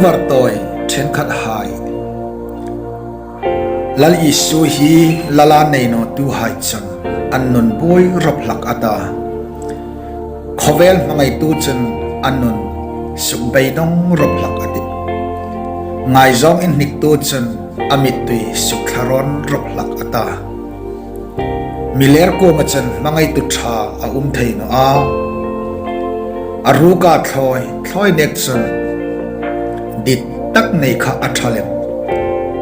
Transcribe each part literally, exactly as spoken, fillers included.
Vartawi ṭhenkhathai. Lal Isu hi Lal a nei nawtuhai chun an nun buoi rawp hlak a ta. Khawvel hmangaitu chun an nun sukbeidawng rawp hlak a tih. Ngaizawng inhniktu chun a mittui sukthla rawn rawp hlak a ta. Miler kuoma chun hmangaitu ṭha a um thei naw a. A ruka thlawi thlawi nek chun dit tak nei kha a ṭha lem.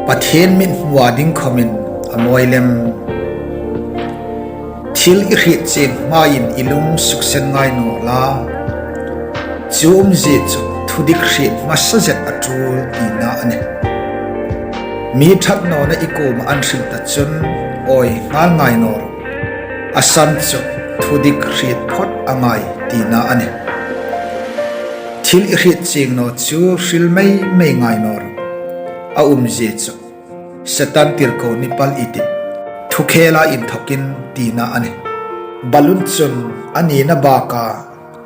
Pathien mithmua ding khawmin a mawi lem. Thil i hriet chieng hmain i lung suksen ngai naw la. Chu umzie chu thudik hriet hmasa zet a ṭul tina a nih. Mi ṭhat nawna i kuoma an hril ta chun awi nghal ngai naw rawh. A san chu thudik hriet phawt a ngai tina a nih. Thil i hriet chieng naw chu hril mei mei ngai naw rawh. A umzie chu Setan tirko ni pal i tih, thukhela inthawkin tina a nih. Balun chun a nina baka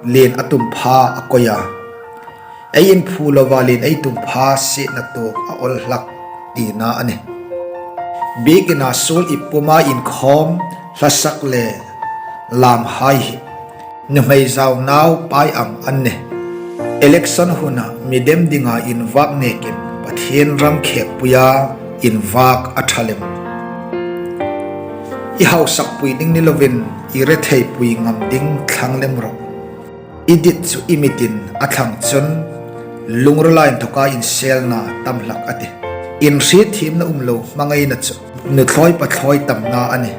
lien a tum pha a koi a. Ei inphu lova lien ei tum pha sietna tuok a awl hlak tina a nih. Biekina suol ip puma inkhawm hlasak le lamhai hi nuhmei zau nau pai ang an nih. Election huna mi dem dinga invak nekin Pathien ram khekpuia invak a ṭha lem. I hausakpui ding ni lovin i retheipui ngam ding thlang lem rawh. I dit chu i mitin a thlang chun lungrila inthoka inselna tam hlak a tih. Inhriet thiemna um lo hmangaina chu nuthlawi pathlawi tamna a nih.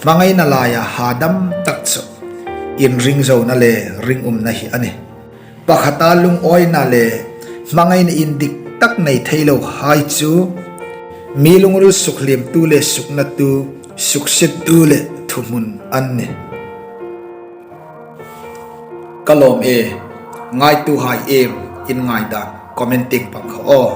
Hmangaina laia hadam tak chu inring zona le ring umna hi a nih. Pakhata lungawina le hmangaina indik tak nei thei lohai chu mi lungril sukliemtu le suknatu, suksiettu le thuhmun an nih. Ka lawm e, ngaituhai em, in ngaidan comment tieng pang kha aw.